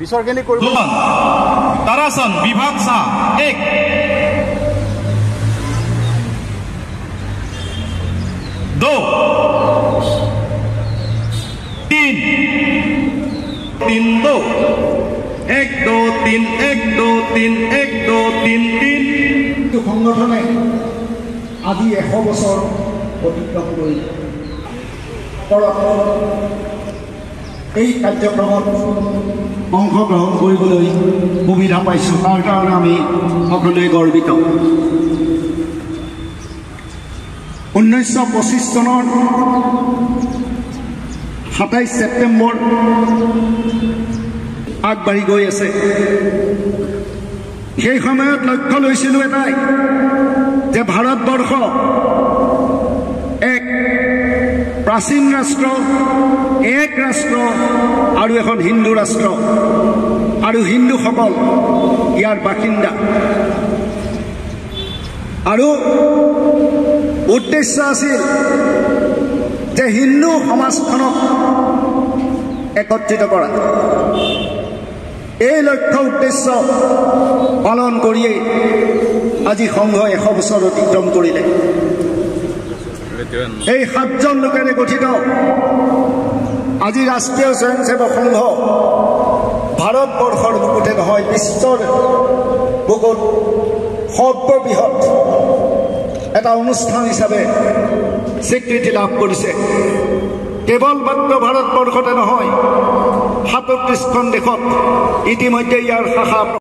পিছৰখিনি কৰিব। তাৰাসন বিভাগ শাহ 1, 2, 3, 3 2, 1 2 3 1 2 3 1 2 3 3। সংগঠনে আজি 100 বছৰ অতিক্ৰম কৰিলে। এই কাৰ্যক্ৰমত অংশগ্ৰহণ কৰিবলৈ সুবিধা পাইছোঁ, তাৰ কাৰণে আমি সকলোৱে গৰ্বিত। 1925 চনৰ 27 ছেপ্টেম্বৰ আগবাঢ়ি গৈ আছে। সেই সময়ত লক্ষ্য লৈছিলোঁ এটাই যে ভাৰতবৰ্ষ এক প্ৰাচীন ৰাষ্ট্ৰ, এক ৰাষ্ট্ৰ আৰু এখন হিন্দু ৰাষ্ট্ৰ, আৰু হিন্দুসকল ইয়াৰ বাসিন্দা। আৰু উদ্দেশ্য আছিল যে হিন্দু সমাজখনক একত্ৰিত কৰা। এই লক্ষ্য উদ্দেশ্য পালন কৰিয়েই আজি সংঘ 100 বছৰ অতিক্ৰম কৰিলে। এই 7জন লোকেৰে গঠিত আজি ৰাষ্ট্ৰীয় স্বয়ংসেৱক সংঘ ভাৰতবৰ্ষৰ বুকুতে নহয়, বিশ্বৰ বুকুত সৰ্ববৃহৎ এটা অনুষ্ঠান হিচাপে স্বীকৃতি লাভ কৰিছে। কেৱল মাত্ৰ ভাৰতবৰ্ষতে নহয়, 37খন দেশত ইতিমধ্যে ইয়াৰ শাখা